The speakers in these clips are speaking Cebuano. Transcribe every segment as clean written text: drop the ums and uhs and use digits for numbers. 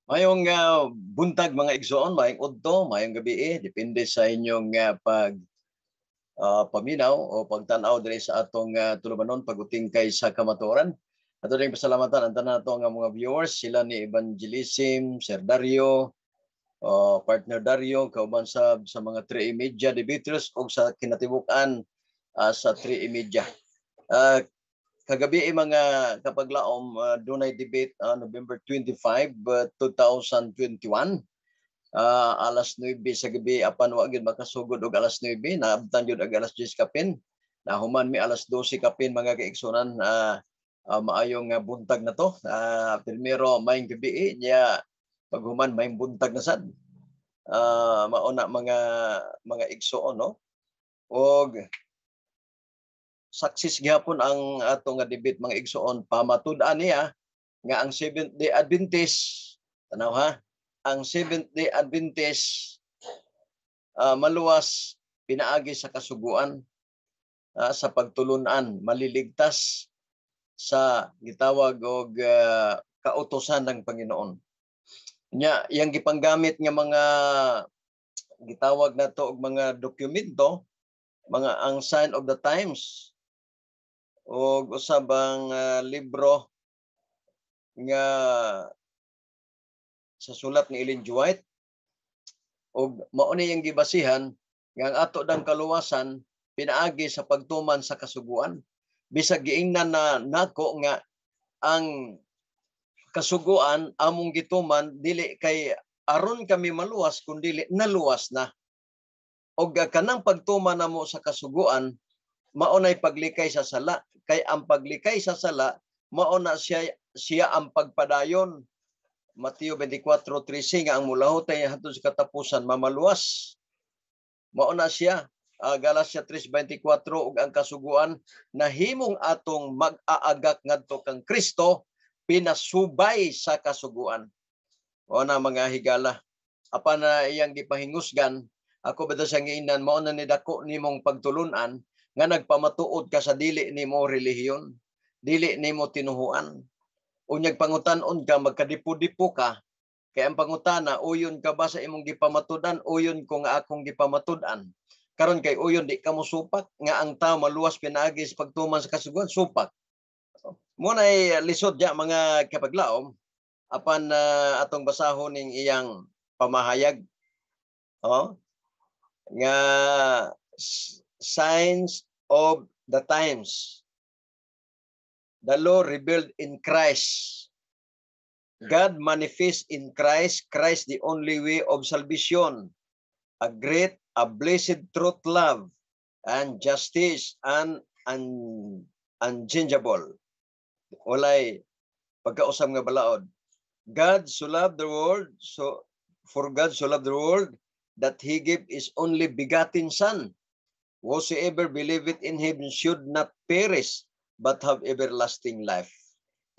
Mayong buntag, mga igsoon, mayong udto, mayong gabi, depende sa inyong pag paminaw o pagtan-aw diri sa atong tulubanon pag-utingkay sa kamatuoran. Ato ding pasalamatan ang tanan nato nga mga viewers, sila ni Evangelism, Sir Dario, partner Dario, kauban sa mga 3 Media debaters ug sa kinatibuk-an sa 3 Media. Kagabi, mga kapaglaom, dunay debate November 25, 2021, alas 9 sa gabi, apan wa gyud makasugod og alas 9, naabtan gyud og alas 10 kapin. Nahuman mi alas 12 kapin, mga kaigsunan. Maayong buntag na to. Primero maayong gabi niya, paghuman maayong buntag na sad. Mao na mga igsoon, no? Og success gihapon ang ato nga debate, mga igsoon. Pamatud-an niya nga ang Seventh Day Adventist, tanaw ha, ang Seventh Day Adventist maluwas pinaagi sa kasuguan, sa pagtulunan, maliligtas sa gitawag og kautosan ng Panginoon. Nya iyang gipanggamit nga mga gitawag nato og mga dokumento, mga ang Sign of the Times og usab ang libro nga sa sulat ni Ellen G. White, og mao ni iyang gibasihan nga ang ato dang kaluwasan pinaagi sa pagtuman sa kasuguan, bisag giingnan na nako nga ang kasuguan among gituman dili kay aron kami maluwas, kundi naluwas na, og kanang pagtuman namo sa kasuguan mao nay paglikay sa sala, kay ang paglikay sa sala mao na siya siya ang pagpadayon. Mateo 24:13 nga ang mulahutay hangtod sa katapusan mamaluwas. Mao na siya. Galacia 3:24, ug ang kasuguan nahimong atong mag-aagak ngadto kang Kristo pinasubay sa kasuguan. Mao na, mga higala. Apan na iyang gipahingusgan, ako ba siyang giingnan, mao na ni dako nimong pagtulunan nga nagpamatuod ka sa dili nimo relihiyon, dili nimo tinuhuan. Unyag pangutan-on ka, magkadipo-dipo ka, kay ang pangutana, uyon ka ba sa imong gipamatud-an? Uyon ko nga akong gipamatud-an. Karon kay uyon, di ka mo supak nga ang tao maluwas pinaagi sa pagtuman sa kasuguan, supak. Mo nay lisod ya, mga kapaglaom, apan atong basahon ning iyang pamahayag. Oh, nga Signs of the Times. The law revealed in Christ. God manifest in Christ, Christ the only way of salvation. A great, a blessed truth, love, and justice, and unchangeable. Walay pagkausam nga balaod. God so loved the world, so for God so loved the world that he gave his only begotten Son. Whosoever believeth in him should not perish but have everlasting life.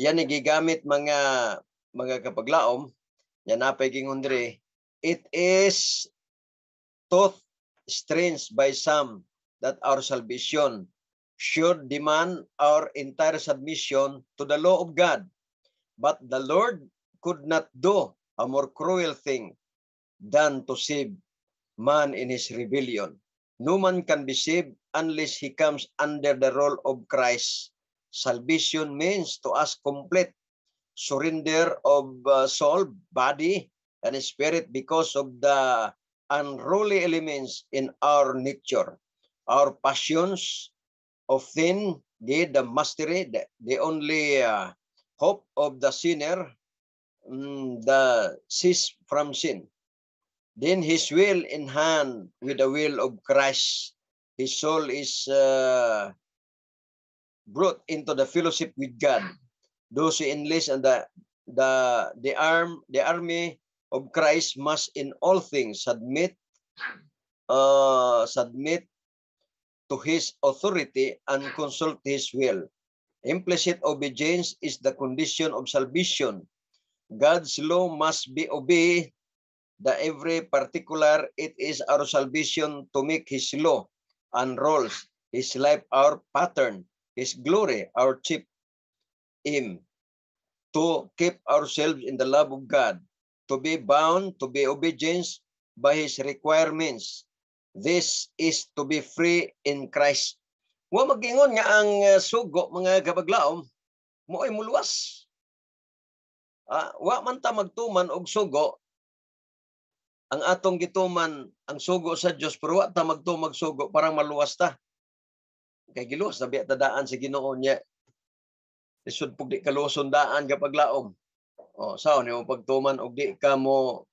Yan ang gigamit, mga kapaglaom, yan napay gingon diri, it is thought strange by some that our salvation should demand our entire submission to the law of God. But the Lord could not do a more cruel thing than to save man in his rebellion. No man can be saved unless he comes under the rule of Christ. Salvation means to us complete surrender of soul, body, and spirit because of the unruly elements in our nature. Our passions often get the mastery, the only hope of the sinner, the cease from sin. Then his will in hand with the will of Christ, his soul is brought into the fellowship with God. Those who enlist and the army of Christ must in all things submit to his authority and consult his will. Implicit obedience is the condition of salvation. God's law must be obeyed the every particular. It is our salvation to make his law and rules, his life our pattern, his glory our chief aim, to keep ourselves in the love of God, to be bound to be obedience by His requirements. This is to be free in Christ. Wa magingon nga ang sugo, mga kabaglaom, mo'y muluwas. Wa man ta magtuman og sugo, ang atong gituman ang sugo sa Dios, pero wa ta magtumag sugo parang maluwas ta. Kay giluwas na biya ta daan sa Ginoo niya. Lisod pug di kaluwason daan, kapaglaom. O sao nimo pagtuman og di ka mo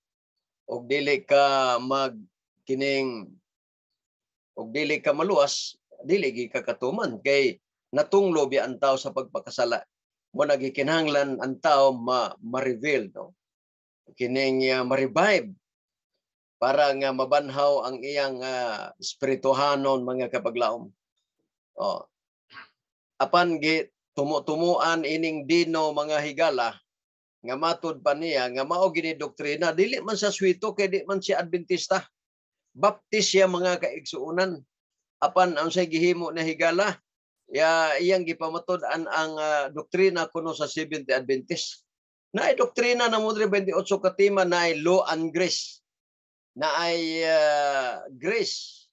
og dili ka mag kining og dili ka maluwas, dili gi ka katuman kay natunglo biya ang tao sa pagpakasala. Mo nagikinahanglan ang tao ma ma-reveal, no, kining ma-revive para nga mabanhaw ang iyang espirituhanon, mga kapaglaom. Oh. Apan gi tumo-tumuan ining Dino, mga higala, nga matud pa niya nga mao gini doktrina. Dili man sa swito kay di man siya Adventista. Baptist siya, mga kaigsuonan. Apan ang say gihimo na, higala, ya iyang gipamatud-an ang doktrina kuno sa Seventh Adventist. Naay doktrina na mo diri, 28 ka tema, naay law and grace. Naay grace.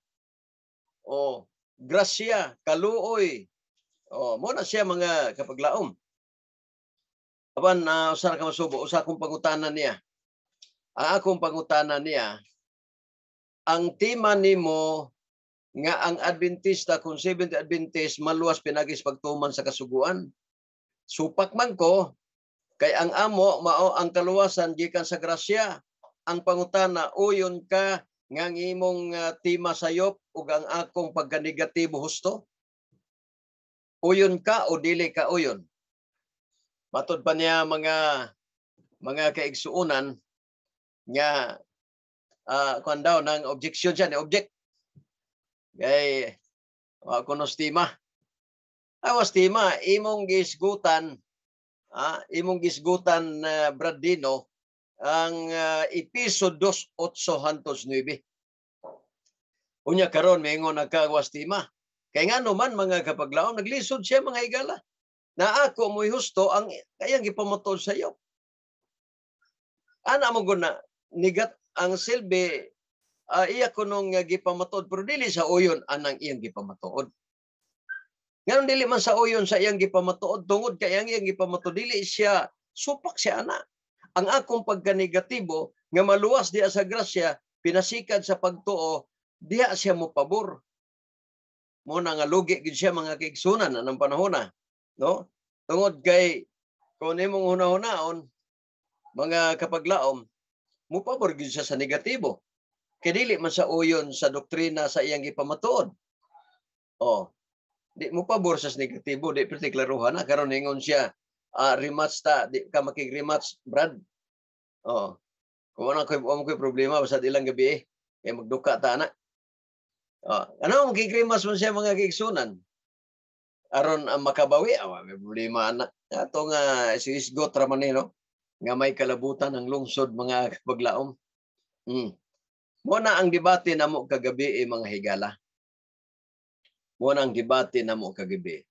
O grasya, kaluoy. O mo na siya, mga kapaglaom. Apan usa ka masubo, usa akong pangutana niya. Ang akong pangutana niya, ang tema nimo nga ang Adventista, kung Seventh Adventist, maluwas pinagis pagtuman sa kasuguan. Supak man ko kay ang amo mao ang kaluwasan gikan sa grasya. Ang pangutana, uyon ka nga ang imong tema sayop ug ang akong pagkanegatibo husto? Uyon ka o dili ka uyon? Matod pa niya, mga kaigsuonan, nga kuan daw nang objection siya ni object kay wa kuno stima. Awas tema imong gisgutan, imong gisgutan, Brad Dino, ang Episo 2:8 hantos 9. Unya karon maingon na ka was tema. Kay ngano man, mga kapaglaom, naglisod siya, mga higala. Na ako mo'y husto ang kayang gipamatuod sa iyo. Ana mo guna nigat ang silbi, iya kunong gipamatuod pero dili sa uyon anang iyang gipamatuod. Nganong dili man sa uyon sa iyang gipamatuod? Tungod kay ang iyang gipamatuod dili siya supak siya ana. Ang akong pagkanegatibo nga maluwas diha sa grasya pinasikad sa pagtuo, diha siya mo pabor. Mo na nga lugi gid siya, mga kaigsunan, anang panahon na, no? Tungod kay kung imong hunahunahon, mga kapaglaom, mo pabor gid siya sa negatibo. Kay dili man sa uyon sa doktrina sa iyang gipamatuod. Oh, di mo pabor sa negatibo, di perti klaruhan na karon ingon siya, rematch ta, di ka makig-rematch, Brad. Oh. Kung ano koy mo koy problema basta ilang gabi eh. Kay magduka ta na. Oh, ano makig-rematch man siya, mga kaigsunan? Aron ang makabawi, may problema ana. Ato nga si isgot ra man ni, no? Nga may kalabutan ang lungsod, mga kapaglaom. Mo na ang debate namo kagabi eh, mga higala. Mo na ang debate namo kagabi.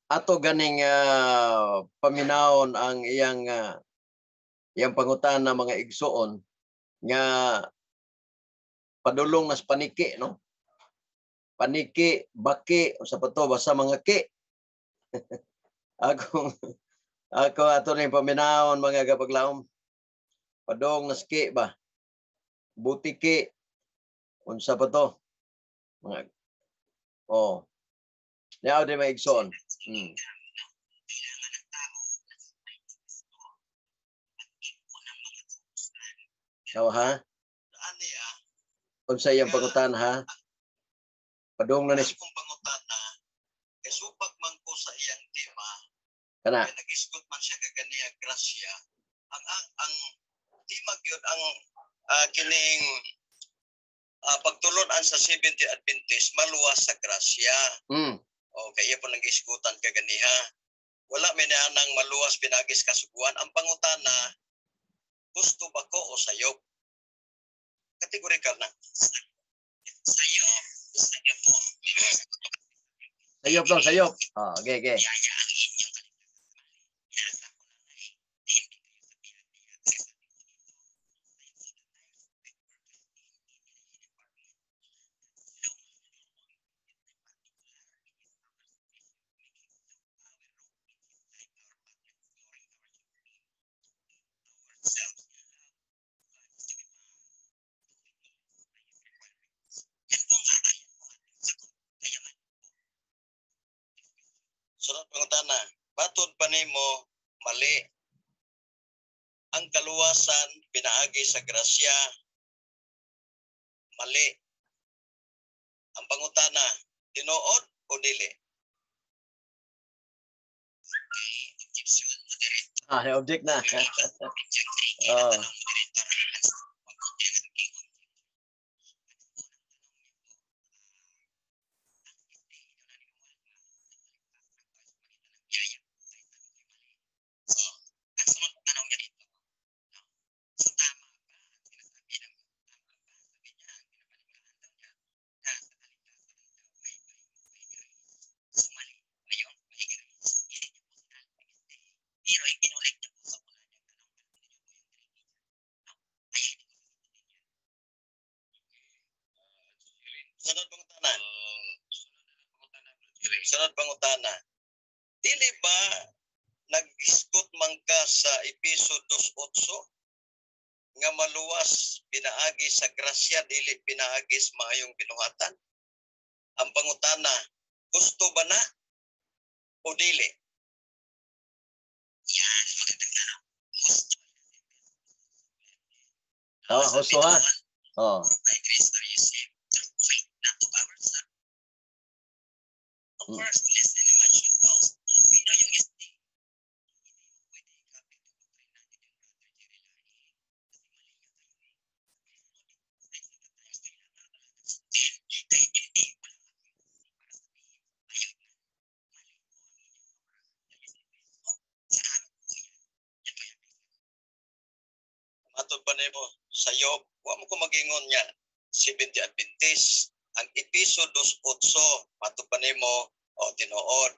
Ato ganing paminawon ang iyang pangutana, mga igsuon, nga padulong nas paniki, no? Paniki, baki, usa pa to, basta mga ki. Akong ako ato ning paminawon, mga kapaglaom. Padong nas ki ba? Butiki. Unsa pa to? Mga. Oh. Niaw di mga igsoon. Kailangan ng tao na may Kristo pag-ipon ng mga kautusan. Aw, ha? Aniya, Unsa iyang pangutana, ha? Padung na ni akong pangutana, kay supak man ko sa iyang tema, kana. Kay nagisgot man siya kaganiya grasya. Ang tema gyud ang kining pagtulon-an sa Seventh Adventist maluwas sa grasya. O kay iya po nang gisgutan kaganiha. Wala may anang maluwas pinagis kasuguan. Ang pangutana, gusto ba ko o sayop? Kategorikal na. Sayop, sayop po. Sayop daw, sayop. Ah, okay. Biyaya ang inyong kaligtasan. Inaasa ko lang ay na hindi kayo sa biyaya. Kasi sabi ko dito, Matod pa nimo mali. Ang kaluwasan pinaagi sa grasya, mali. Ang pangutana, tinuod o dili? Objection, moderator. Ah, object na. Object 3. Oh. Tanong, moderator. Mabuti ang aking object. Ang unang tanong niyo po, ang SDA daw naniniwala ba ang tao sa pamagitan ng biyaya kahit sabi ko'y mali? So, ang sunod na tanong niya dito, no? So, tama ba ang sinasabi ng tama ba? Sabi niya, ang pinapaniwalaan daw niya na sa kaligtasan daw ay by grace. So, mali ba yun? By grace. Hindi niyo po sinali ang SDA. Pero ikinulit niyo po sa una niyang tanong, ano niyo po yung tricky dyan? No? Kaya hindi ko sasagutin yan. Sunod pangutana. Sunod pangutana. Dili ba naghisgot man ka sa Epeso 2:8 nga maluwas pinaagi sa grasya dili pinaagi sa maayong binuhatan? Ang pangutana, gusto ba na o dili? Yan, magandang tanong. Gusto. Oh, husto ha. Oh. For by grace are you saved through faith, not of ourselves. Of course, lest any man should boast. Pero yung SDA, hindi mo pwede ikapit yung doktrina ni Brother Jerry Lahi. Kasi mali nga kayo eh. Sa pagsunod sa times, kailangan talaga sundin. Kaya hindi, wala akong base para sabihin, ayaw na. Mali po ang inyong obra. So, sa amin po yan. Yan po yan. Matod pa nimo sayop, wa mo ko magingon niya Seventh Adventist. Ang Epeso 2:8 matod pa nimo o tinuod.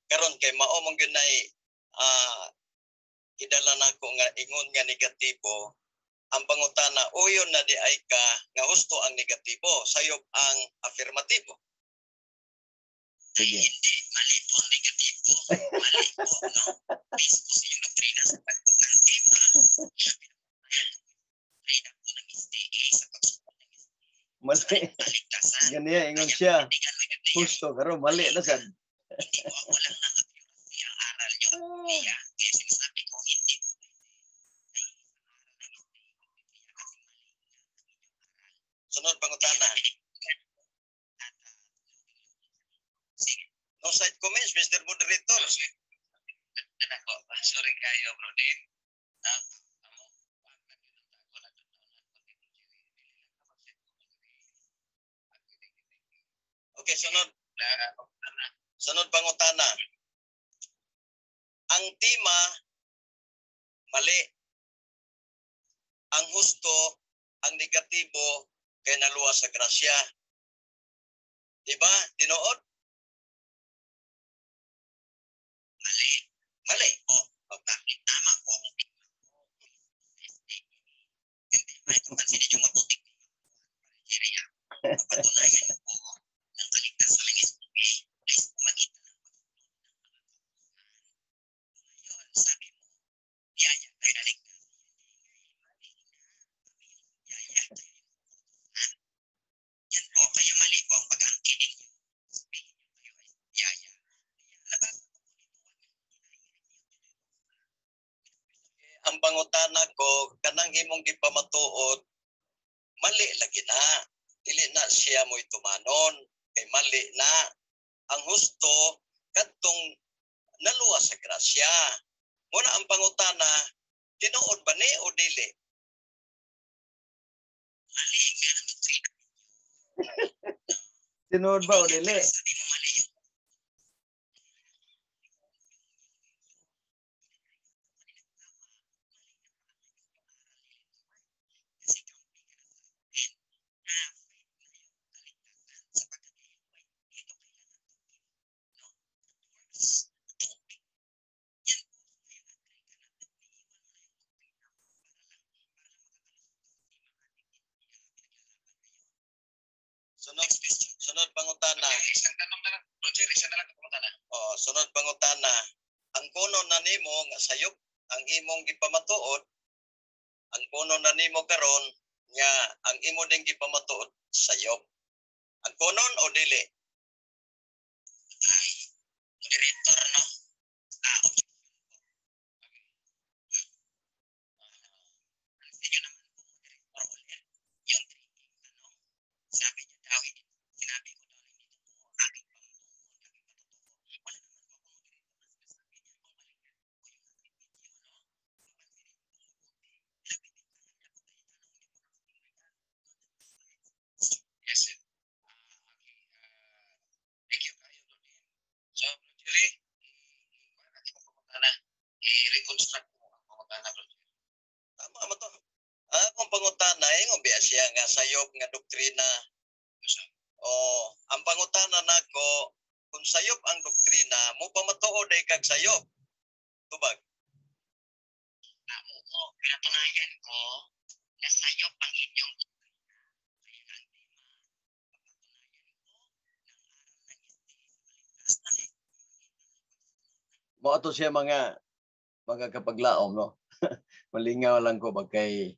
Karon kay mao man gyud nay gidala nako nga ingon nga negatibo. Ang pangutana, uyon na di ay ka nga husto ang negatibo, sayop ang afirmatibo. Ay, Sige. hindi. Mali po ang negatibo. Mali po, no? Based po sa inyong doktrina sa pagpag ang tema na pinapatunayan ko po yung doktrina po ng SDA sa pagsunod ng SDA sa Mali. kaligtasan. Ganiya ingon Kaya siya. panindigan mo yung Biblia. Husto karon mali na sad. Hindi po, wala nga accuracy ang aral nyo. Kaya, kaya sinasabi ko, hindi po pwede na iisang aral ng SDA ang Biblia kasi mali nga ang inyong aral. Sunod Kaya pangutana. napinindigan ko at luging-lugi kami. Sige. No side comments, Mr. Moderator. Ako, sorry kayo, bro din. Amo, wag na gyud ang ako na tunaw ko ni Bro Jerry. Dili lang ka mag-set ko mag-agree. Okay, thank you, thank you. Okay, sunod. Na, Sunod pangutana. Ang tema mali. Ang husto, ang negatibo kay naluwas sa grasya. Diba? Tinuod? Mali. Mali. Po. Bakit tama po ang tema ko? SDA. Yung tema, ito pansinin yung mabuting tema ko. Jerry, ah. Papatunayan ko ng kaligtasan ng SDA ay sa pamagitan ng pagsunod ng mga kautusan. Ngayon, sabi mo, biyaya kayo naligtas. Hindi nga eh, mali nga. Kami yung sa biyaya, kayo yung sa kautusan. Yan po, kaya mali po ang pag-aangkin ninyo. Sabihin niyo kayo ay sa biyaya. Kaya nabasa ko po dito, huwag niyo dinayin yung Diyos. Ang pangutana ko, kanang imong gipamatuod, mali lagi na. Dili na siya mo'y tumanon. Kay mali na. Ang husto, kadtong naluwas sa grasya. Muna ang pangutana, tinuod ba ni o dili? Mali nga ang doktrina ninyo. Tinuod ba o Hindi nga dili? para sabi mo mali yung kasi kampi ka na sa akin na faith na yung kaligtasan sapagkat kayo ay ito kailangan to keep, no? Not works, to obey. Yan po. So ngayon agree ka na at iniiwan mo na yung doktrina mo para lang makakalusot ka sa temang ating pinaglalaban ngayon. Sunod, Next question. sunod pangutana. Okay, isang tanong na lang, Bro Jerry, isa na lang ang pangutana. Oh, sunod pangutana. Ang kuno na nimo nga sayop ang imong gipamatuod, ang kuno na nimo karon nga ang imo ding gipamatuod sayop. Ang kunon o dili? Ay, moderator, no? siya nga sayop nga doktrina. Oh, ang pangutana nako, kung sayop ang doktrina, mo pamatuod ay kag sayop. Tubag. Oo, pinatunayan ko na sayop ang inyong doktrina. Kaya ang tema, papatunayan ko ng aral ng SDA maligtas na Mao ato siya mga kapaglaom, no? Malingaw lang ko ba kay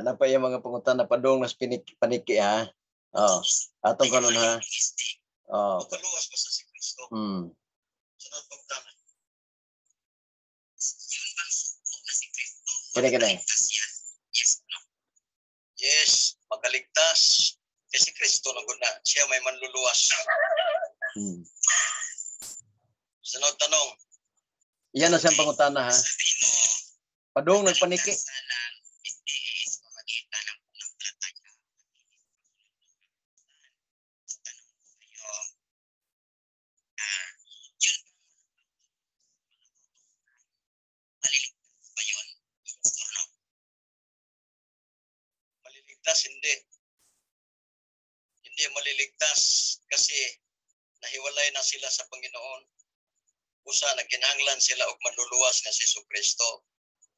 napay mga pangutana padung nas pinik, paniki ha. Oh, atong kanon ha. Oh. Makaluwas ba sa si Kristo? Sunod pangutana. Yun bang sugo na si Kristo? Kini kini. Makaligtas yan? Yes, no? Yes, makaligtas. Kay si Kristo na gud na, siya may manluluwas. Sunod tanong. Yan na siyang pangutana ha. Sabi mo, Padung nagpaniki. kaligtasan ng SDA sa pamamagitan ng pananampalataya. Sa tanong ko sa'yo, yun bang maliligtas ba yun? Yes or no? Maliligtas, hindi. Hindi maliligtas kasi nahiwalay na sila sa Panginoon. Usa nagkinahanglan sila og manluluwas nga si Jesucristo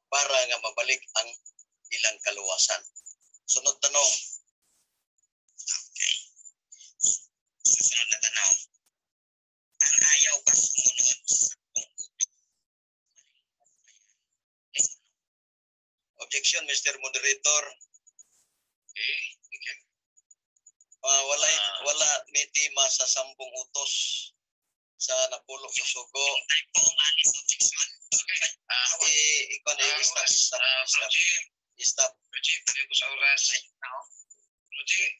para nga mabalik ang ilang kaluwasan. Sunod tanong. Okay. Susunod na tanong. Ang ayaw ba sumunod sa sampung utos? Maliligtas ba yan? Yes or no? Objection, Mr. Moderator. Okay. Wala wala may tema sa 10 utos sa napulo ka sugo. Time po umalis, objection. Okay. Ikaw na, stop, Oras, stop, stop, Roger, stop. Roger, pwede ko sa oras. Roger,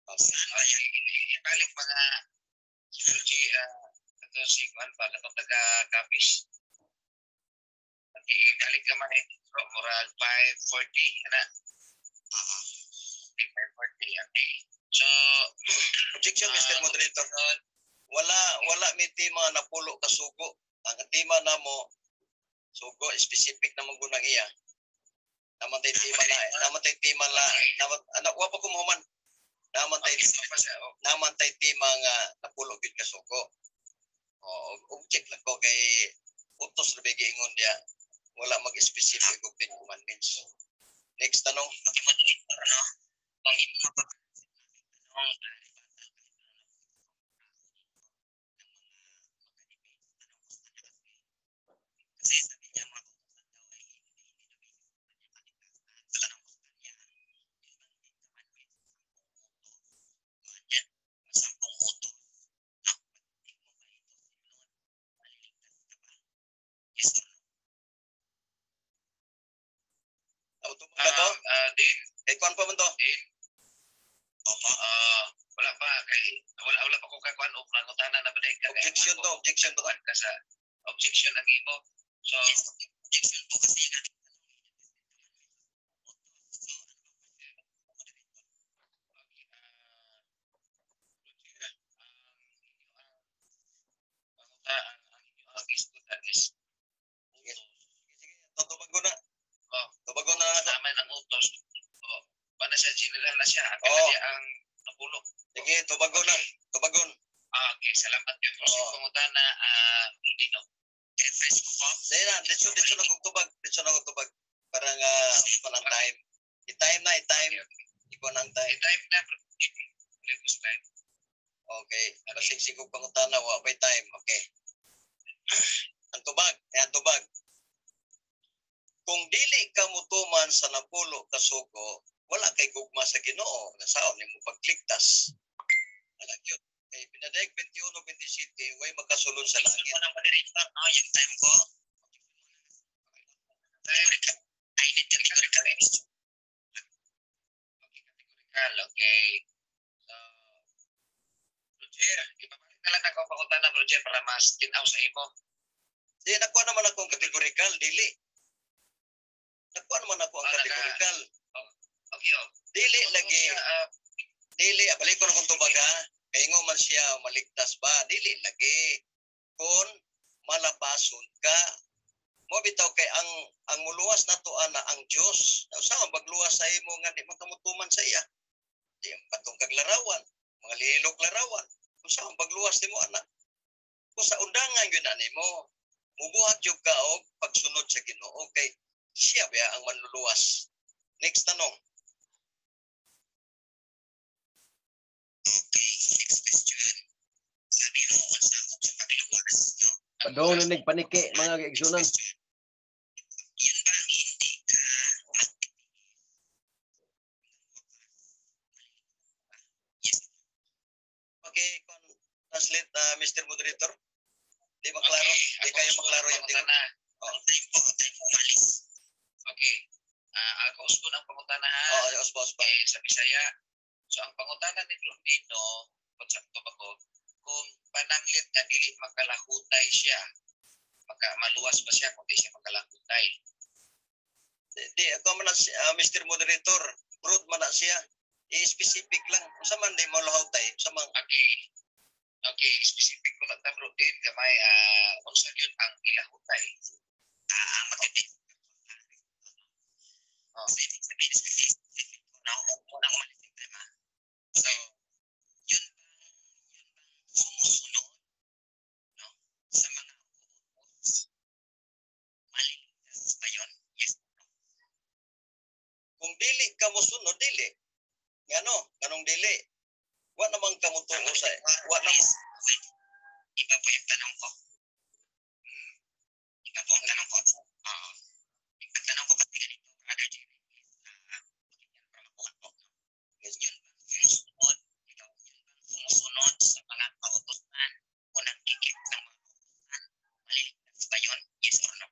Saan ba yan? Ibalik mga si Roger, ito si Juan pa, katong taga-Capiz. Ibalik ka man eh, bro, murag 5:40, ana. Okay, 5:40, okay. So, Objection, Mr. Moderator. Wala may tema napulo ka sugo. Ang tema namo sugo specific na mong gunang iya. Naman tay tema na, naman tay tema la, naman ano wa pa ko mahuman. Naman tay Okay, so, pa siya, oh. naman tay tema nga napulo gyud ka sugo. O object lang ko kay utos ra giingon diya. Wala mag-specific og 10 commandments. Next tanong. Okay, moderator, no? Kung imo mapapansin tanong, rebuttal kahit ano na ng mga magka-debate, tanong ko sa kanya kasi sabi niya mga utusan daw ay hindi daw basis sa kanyang kaligtasan. So tanong ko sa kanya, yun bang 10 commandments, 10 utos, kuan yan, 10 utos, no? Pag hindi mo ba ito sinunod, maliligtas ka ba? Yes or no? Tubag na to? Din, Kay kuan pa man to? Din. Opo. Wala pa kay wala pa ko kakuan og nangutana na ba ka kay Objection to, objection to. kuan ka sa objection ang imo. So Yes, objection po kasi yung aking tanong ay the 10 commandments sa 10 utos. So ano bang pwede moderator? Okay, Roger, ang inyo ang panguta ang inyo ang isgutan is Sige. utos. Sige, tubag ko na. Oh. Tubag ko na ako. Tama ng utos. Oh, pa na siya general na siya. Ang Oh. niya ang napulo. Sige, tubagon na. Tubagon. Okay, salamat yun. Proceed Oh. pangutana, Dino. Refresh ko po. Sige na, ditso na kong tubag. Ditso na kong tubag. Para nga pa ng time. I-time na, i-time. Okay. Ikaw na ang time. I-time na, bro. Request time. Okay. Basig siguro pangutana, wa pa'y time. Okay. Ang tubag, ang tubag. Kung dili ka mutuman sa napulo ka sugo, wala kay gugma sa Ginoo, nasaon nimo pagligtas. Wala gyud. Kay Binadayag 21:27, way makasulod sa Objection langit. po ng moderator, no? Yung time ko. Categorical. I need categorical question. Okay, categorical. Okay. So, Roger, ibabalik na lang ako ang pangutana, Roger, para mas tinaw sa imo. Di, nakuha naman ako ang categorical, dili. Nakuha naman ako ang categorical. Okay, oh. Dili lagi, Siya, dili, balik ko na kung tubag ha. Kay ingon man siya, maligtas ba? Dili lagi. Kung malapason ka, mo bitaw kay ang muluwas nato ana ang Dios. Usa man pagluwas sa imo nga di man kamutuman sa iya? Di patong kag larawan, mga lilok larawan. Usa man pagluwas nimo ana? Kung sa undangan gyud na nimo, mubuhat jud ka og pagsunod sa Ginoo kay siya ba ang manluluwas. Next tanong. Okay, next question. Sabi mo kung sakop sa pagluwas, no? Padong na paniki mga kaigsunan. Yun ba ang hindi ka Yes. Okay, kon translate na, Mr. Moderator. Di maklaro, Okay, di ako kayo usbon maklaro ang yung tingon. pangutana. Oh. Time po, time po umalis. Okay. Ako usbon ang pangutana ha. Oo, usba usba. Eh, sa Bisaya. So ang pangutana ni Rondino, kung sakto ba ko, kung pananglit na dili makalahutay siya, maka maluwas ba siya kung di siya makalahutay? Di ako man na Mr. Moderator, broad man na siya. I-specific lang. Unsa man di mo lahutay? Unsa man Okay. Okay, specific ko lang ta bro din gamay, unsa gyud ang ilahutay? Ang matindi. Oh. So, ibig sabihin, specific ko na unang umalis yung tema. So, yun bang sumusunod, no, sa mga utos, maliligtas ba yun? Yes. Kung dili ka mosunod, dili. Ngano? Nganong dili? Wa namang kamutuo sa wa namang Yes. Wait. Iba po yung tanong ko. Iba po ang tanong ko. Oo. Ang tanong ko kasi ganito, Brother Jerry, is, pakinggan para makuha po, no? Yun bang sumusunod, ikaw, yun bang sumusunod sa mga kautusan o nagkikip ng mga kautusan, maliligtas ba yun? Yes or no?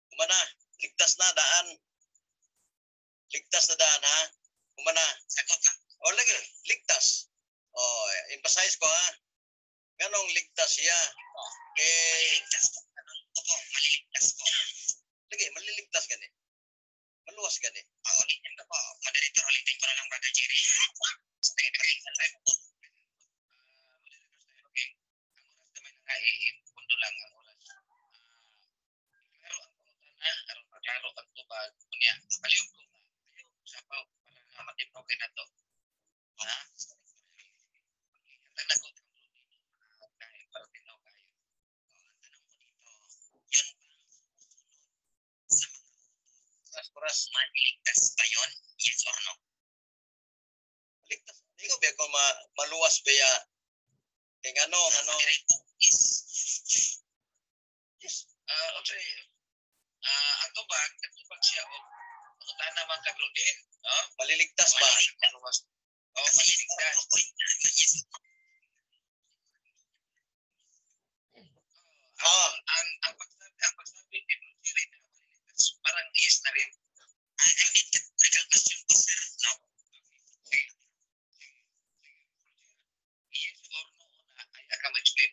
Humana, ligtas na daan. Ligtas na daan ha. Humana. Sagot lang. O lagi, ligtas. O, emphasize ko ha. Nganong ligtas siya? Kay Maliligtas po. Tanong ko po, maliligtas po. Lagi, maliligtas gani. Maluwas gani. Ulitin ko po. Moderator, ulitin ko na lang, Brother Jerry. Sige, okay. Okay. Ang oras gamay na nga, pundo lang ang oras. Klaro ang pangutana, aron maklaro ang tubag. Unya, palihog ko nga, ayaw sapaw para nga matinaw kay nato. Ha? Hatag na ko kang Rondino, para tinaw kayo. Ang tanong ko dito, yun bang sumusunod sa mga Oras, oras. maliligtas ba yun? Yes or no? Ligtas. Di ko ba kung maluwas ba ya? Kay ngano, ngano. Moderator, yes. Yes. Okay. Ang tubag, nagtubag siya og pangutana man ka bro din, no? Maliligtas ba? Maluwas. Oh, Kasi yes or maliligtas. no po yun. Yes or no. Ang pagsabi ni Bro Jerry na maliligtas, parang yes na rin. I need categorical question po, sir. No? Yes or no na ay aka mo explain.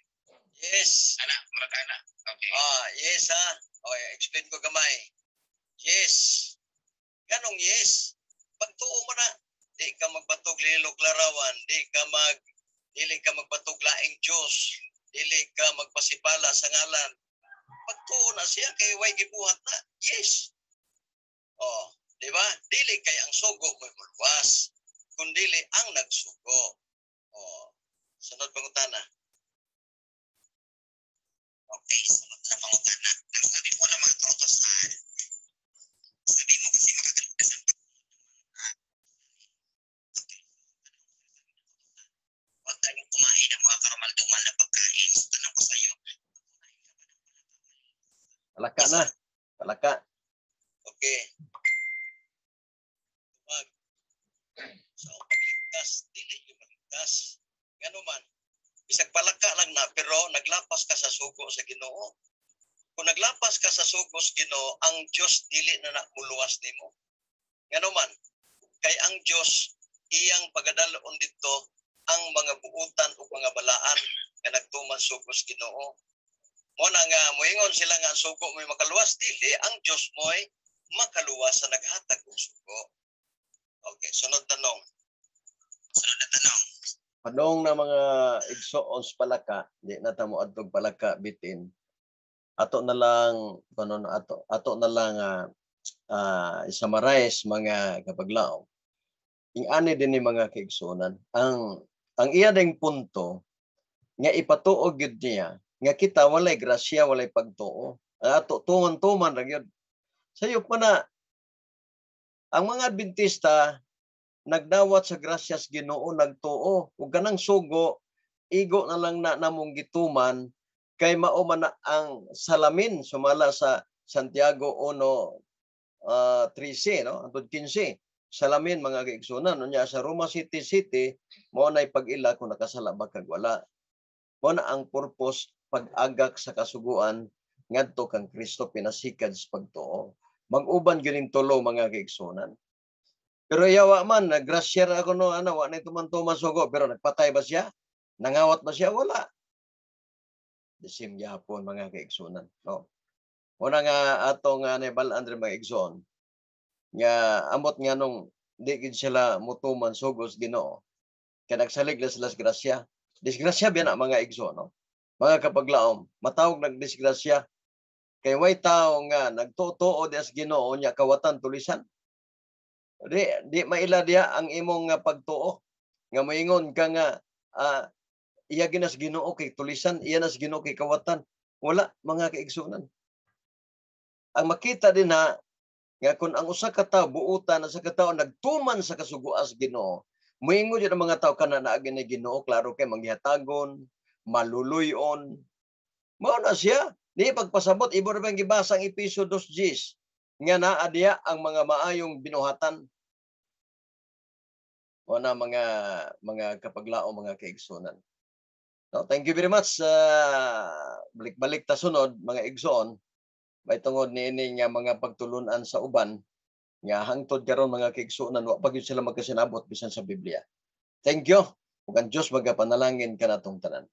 Yes. Ana, murag ana. Okay. Yes ha. O, explain ko gamay. Yes. Ganong yes. Pagtuo mo na, di ka magbatog lilok larawan, dili ka magbatog laing Diyos, dili ka magpasipala sa ngalan. Pagtuo na siya kay way gibuhat na. Yes. Oh, di ba? Dili kay ang sugo mo'y muluwas, kundili ang nagsugo. Oh, sunod pangutana. Okay, sunod na pangutana. Ang sabi po ng mga kautosan, sabi mo kasi makakaligtas ang pagsunod ng mga. Okay. Huwag tayong kumain ng mga karumal-dumal na pagkain. So, tanong ko sa'yo, pag kumain ka ba ng palaka, Palaka na. Palaka. Okay. Pag sa pagligtas, dili yung maligtas. Ngano man, bisag palaka lang na, pero naglapas ka sa sugo sa Ginoo. Kung naglapas ka sa sugo sa Ginoo, ang Dios dili na muluwas nimo. Ngano man, kay ang Dios iyang pagadalon didto ang mga buutan ug mga balaan nga nagtuman sugo sa Ginoo. Mo na nga moingon sila nga ang sugo mo'y makaluwas, dili ang Dios mo'y makaluwas sa naghatag og sugo. Okay, sunod tanong. Sunod na tanong. Padong na mga igsoon sa palaka, di na ta mo adtog palaka bitin. Ato na lang kuno, ato ato na lang i-summarize, mga kapaglaom. Ing-ani din ni, mga kaigsuonan, ang iya ding punto nga ipatuo gyud niya nga kita walay grasya, walay pagtuo. Ang ato tuman-tuman ra gyud. Sayop pa na ang mga Adventista nagdawat sa grasyas Ginoo, nagtuo ug kanang sugo igo na lang na namong gituman kay mao man na ang salamin sumala sa Santiago 1 13, no, hangtod 15. Salamin, mga kaigsuonan. Unya sa Roma City City mao nay pag-ila kung nakasala ba kag wala. Mao na ang purpose pag-agak sa kasuguan ngadto kang Kristo pinasikad sa pagtuo. Mag-uban gyud ning tulo, mga kaigsuonan. Pero yawa man naggrasya ra ako, no, ana wa nay tuman-tuman sugo, pero nagpatay ba siya? Nangawat ba siya? Wala. The same gyapon, mga kaigsuonan, no? Una nga ato nga naibal-an diri, mga igsoon, nga amot nga nung di gid sila mutuman sugos Ginoo kay nagsalig lang sila sa grasya. Disgrasya biya na, mga igsoon, no? Mga kapaglaom, matawag nagdisgrasya kay way tao nga nagtuo diya sa Ginoo nya kawatan tulisan. Di maila diya ang imong nga pagtuo nga moingon ka nga iya ginas Ginoo kay tulisan, iya nas Ginoo kay kawatan. Wala, mga kaigsuonan. Ang makita din na nga kung ang usa ka tawo buutan, ang usa ka tawo nagtuman sa kasuguan sa Ginoo, moingon jud ang mga tawo kana naagi ni Ginoo, klaro kay manggihatagon, maluluyon. Mao na siya. Di pagpasabot ibo ra bang gibasa ang Epeso 2:10 nga naa diya ang mga maayong binuhatan. Mao na mga kapaglaom, mga kaigsuonan. No, thank you very much. Balik-balik ta sunod, mga igsoon, may tungod niini nga mga pagtulunan sa uban nga hangtod karon, mga kaigsuonan, wa pa gyud sila magkasinabot bisan sa Biblia. Thank you. Ug ang Dios magapanalangin kanatong tanan.